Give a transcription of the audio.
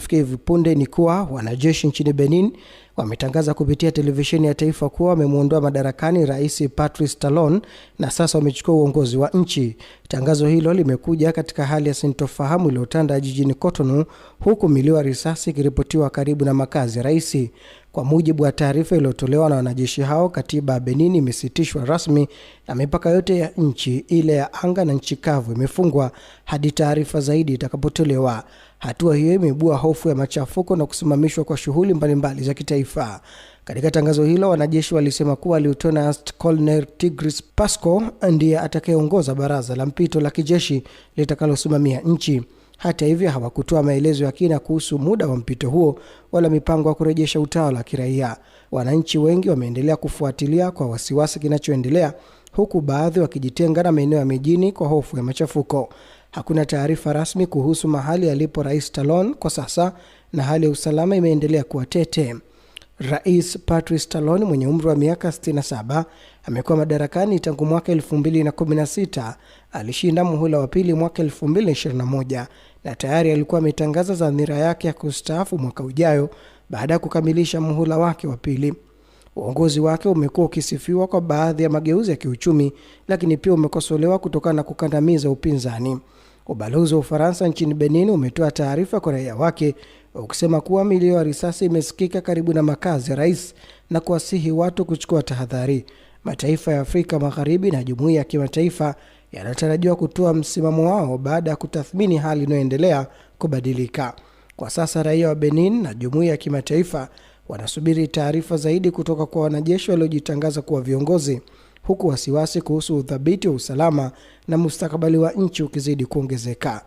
iliyotufikia hivi punde ni kuwa wanajeshi nchini Benin wametangaza kupitia televisheni ya taifa kuwa wamemwondoa madarakani Rais Patrice Talon na sasa wamechukua uongozi wa nchi. Tangazo hilo limekuja katika hali ya sintofahamu iliyotanda jijini Cotonou, huku milio ya risasi ikiripotiwa karibu na makazi ya rais. Kwa mujibu wa taarifa iliyotolewa na wanajeshi hao, katiba ya Benin imesitishwa rasmi na mipaka yote ya nchi, ile ya anga na nchi kavu, imefungwa hadi taarifa zaidi itakapotolewa. Hatua hiyo imeibua hofu ya machafuko na kusimamishwa kwa shughuli mbalimbali za kitaifa. Katika tangazo hilo, wanajeshi walisema kuwa Lieutenant Colonel Tigris Pasco ndiye atakayeongoza baraza la mpito la kijeshi litakalosimamia nchi. Hata hivyo, hawakutoa maelezo ya kina kuhusu muda wa mpito huo wala mipango ya kurejesha utawala wa kiraia. Wananchi wengi wameendelea kufuatilia kwa wasiwasi kinachoendelea, huku baadhi wakijitenga na maeneo ya mijini kwa hofu ya machafuko. Hakuna taarifa rasmi kuhusu mahali alipo Rais Talon kwa sasa na hali ya usalama imeendelea kuwa tete. Rais Patrice Talon mwenye umri wa miaka 67 amekuwa madarakani tangu mwaka 2016. Alishinda muhula wa pili mwaka 2021 na tayari alikuwa ametangaza dhamira yake ya kustaafu mwaka ujayo baada ya kukamilisha muhula wake wa pili. Uongozi wake umekuwa ukisifiwa kwa baadhi ya mageuzi ya kiuchumi, lakini pia umekosolewa kutokana na kukandamiza upinzani. Ubalozi wa Ufaransa nchini Benin umetoa taarifa kwa raia wake ukisema kuwa milio ya risasi imesikika karibu na makazi ya rais na kuwasihi watu kuchukua tahadhari. Mataifa ya Afrika Magharibi na jumuiya ya kimataifa yanatarajiwa kutoa msimamo wao baada ya kutathmini hali inayoendelea kubadilika. Kwa sasa raia wa Benin na jumuiya ya kimataifa wanasubiri taarifa zaidi kutoka kwa wanajeshi waliojitangaza kuwa viongozi, huku wasiwasi kuhusu uthabiti wa usalama na mustakabali wa nchi ukizidi kuongezeka.